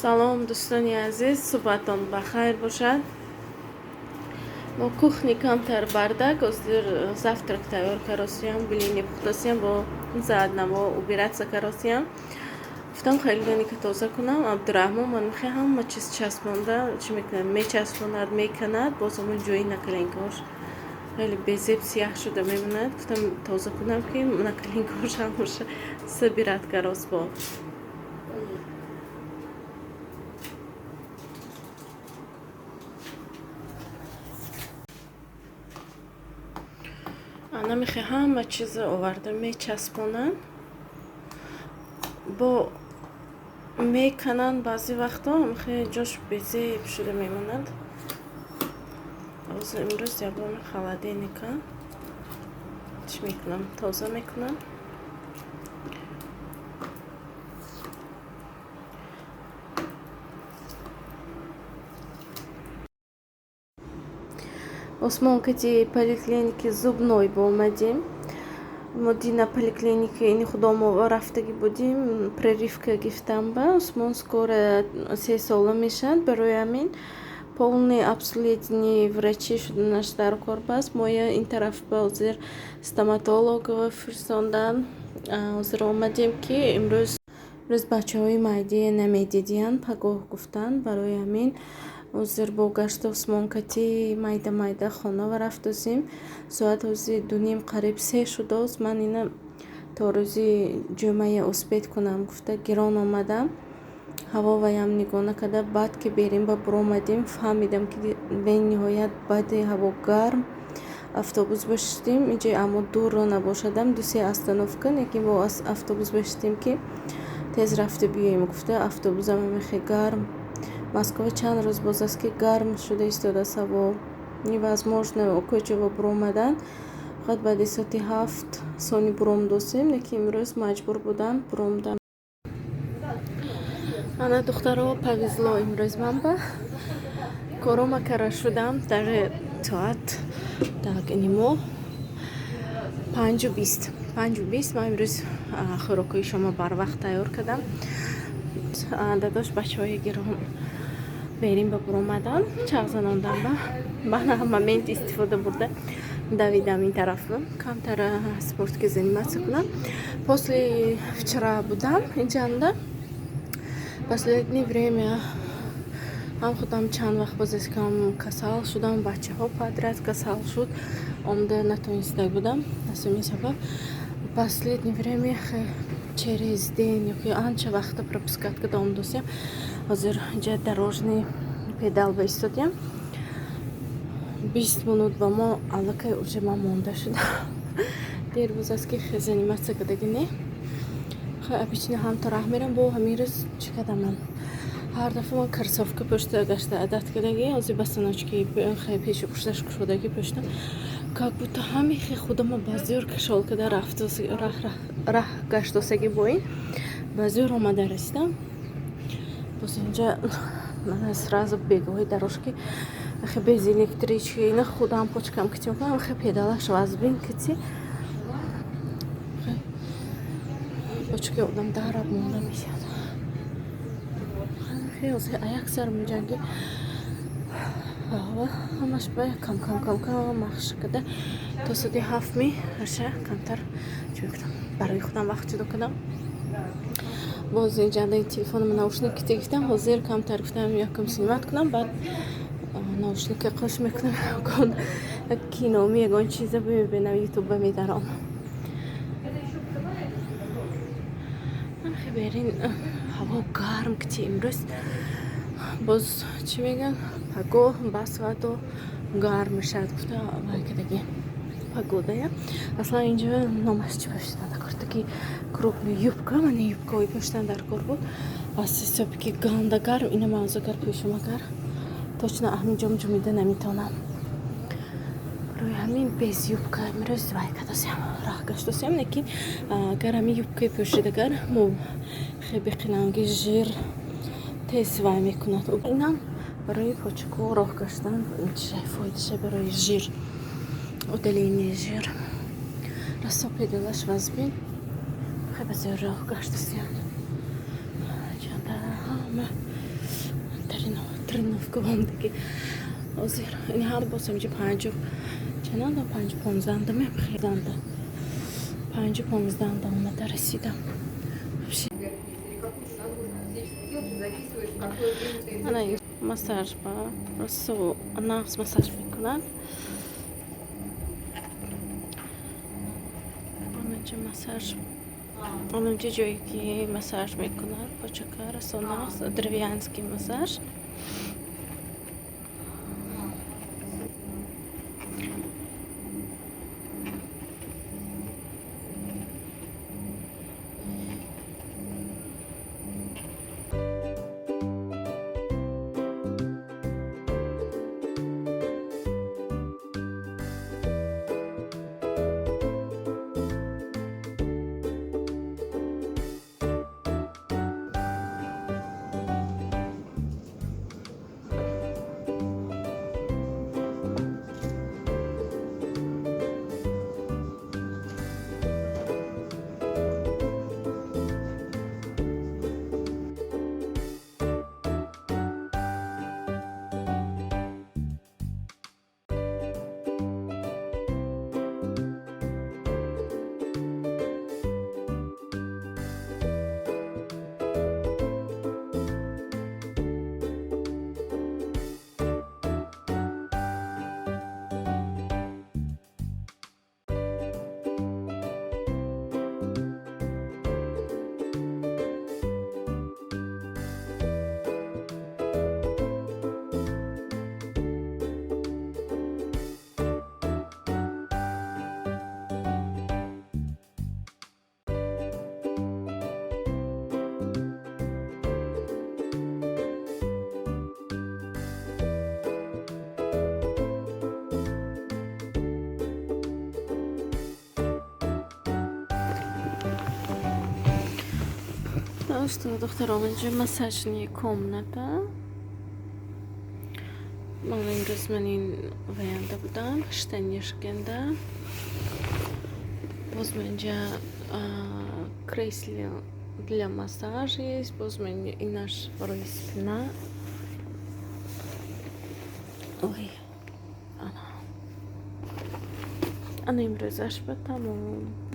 Салом, дӯстони азиз, субҳатон бахайр бошад. Мо кухни камтар бардак, ҳозир завтрак тайёр каросиям, блини пухтосиям, бо заодно убираться каросиям. Гуфтам холодильника тоза кунам. Абдураҳмон ман мехоҳ ҳама чиз часпонда, чӣ мекунад, мечаспонад, меканад, боз ҳамон ҷои наколенкаҳош хеле безеб сияҳ шуда мемонад. Гуфтам тоза кунам, ки наколенкаҳош ҳамаша собирать карос бо. Ана мехоҳ ҳама чизро оварда мечаспонанд, бо мекананд, баъзе вақтҳо хеле ҷош безеб шуда мемонад. Ҳозир имрӯз ягон холодильника чӣ мекунам, тоза мекунам. Осмон кати поликлиники зубной боомадем. Мо дина поликлиника ини худомо рафтагӣ будем, прививка гирифтам ба. Осмон скоро 3 сола мешавад, барои ҳамин полный обследование врачи шуданаш дар кор баст. Моя ин тараф ба ҳозир стоматологова фирсондан. Ҳозир омадем, ки имрӯз бачаҳои майдия намедидиянд, пагоҳ гуфтанд. Барои ҳамин ҳозир бо гашти Осмон кати майда майда хонава рафтозем. Соат ҳозир 2:30, қариб 3 шудааст. Ман ина то рӯзи ҷумъая успеть кунам гуфта гирон омадам. Ҳаво ваям нигоҳ накарда, баъд ки берим ба буромадем, фаҳмидам, ки бениҳоят бади ҳаво гарм. Автобус башидем инҷа, аммо дурро набошадам, ду-се остановка, лекин бо автобус башидем, ки тез рафта биёем гуфта. Автобусам ҳамихе гарм. Москва чанд рӯз боз аст, ки гарм шуда истодааст ҳаво, невозможно кӯчаво буромадан. Фақат баъди соати 7 сони буромдосем, лекин имрӯз маҷбур будам буромдам. Ана, духтаро, повезло имрӯз ман ба корома кара шудам дар соат, так, ини мо 5:20, 5:20. Ман имрӯз хӯрокҳои шома барвақт тайёр кардам. Дадош бачаҳои гиром берим ба буромадан, чағ занондам ба ман момент истифода бурда давидам ин тараф, камтар спортки заниматься кунам. После вчера будам инҷанда, последнее время ҳам худам чанд вақт боз аст кам касал шудам, бачаҳо подряд касал шуд, омада натониста будам. Аз ҳамин сабаб последнее время через день ёки анча вақта пропускать карда омадосем. Ҳозир инҷа дорожный педал ба истодем, 20 минут ба мо аллакай уже ман монда шудам. Дер боз аст, ки заниматься кардаги не. Хай, обычно ҳамта раҳ мерам, бо ҳамин рӯз чӣ кардам ман? Ҳар дафъа ман кроссовка пӯшта гашта одат кардагӣ, ҳозир босоножки хай пешу пушташ кушодагӣ пӯштам, как будто ҳамихе худама ба зӯр кашол карда раҳ гаштосагӣ, бо ин ба зӯр омада расидам. Боз инҷа сразу бегоҳи дорожки ахи без электрички ина худам почкам кити мекунам, ахи педалаш вазбин кити почки одам дараб монда мешавад. Аяк сар меҷанги, ҳамаш ба кам кам кам кам махш карда то соати 7 ми аша камтар чӣ мекунам, барои худам вақт ҷудо кардам. Боз инҷа телефонама наушник гирифтам, ҳозир камтар гуфтам якум снимать кунам, баъд наушника қош мекунам, киноми ягон чиза бимебинам, ютуба медаром. Берин ҳаво гарм кити имрӯз, боз чӣ мегӯян, пагоҳ басвато гарм мешавад гуфта вай кадаги погодая. Аслан инҷа номаш чӣ пӯшидан дар таки крупный юбка, мана юбкаҳои пӯшидан дар кор буд. Аз ҳисоби ки ганда гарм, ина ман агар пӯшам, агар точно ҳаминҷом ҷумида наметавонам. Барои ҳамин без юбка имрӯз вай кардосем, раҳ гаштосем. Лекин агар ҳамин юбкаи пӯшидагар мо хе беқинанги жир тез вай мекунад. Инам барои почко роҳ гаштан фоидаша барои жир, удаление жир. Расо педалаш вазбин, хе ба зӯр роҳ гаштосем. Инҷанда ҳама тренировка омдаги. Ҳозир ин ҳар боз ҳаминҷа панҷу чананда, 5:15 мехезанда. 5:15 омада расидам. Ана массаж ба расо нағз массаж мекунад. Анинҷа массаж, анинҷа ҷое ки массаж мекунад, почака расо нағз, древянский массаж. Что, духтарон, инҷа массажная комната. Ман имрӯз ман ин ваянда будам, штанишкенда. Боз ман инҷа кресло для массажа есть, боз ман инаш барои спина. Ой, ана. Ана имрӯзаш ба тамом.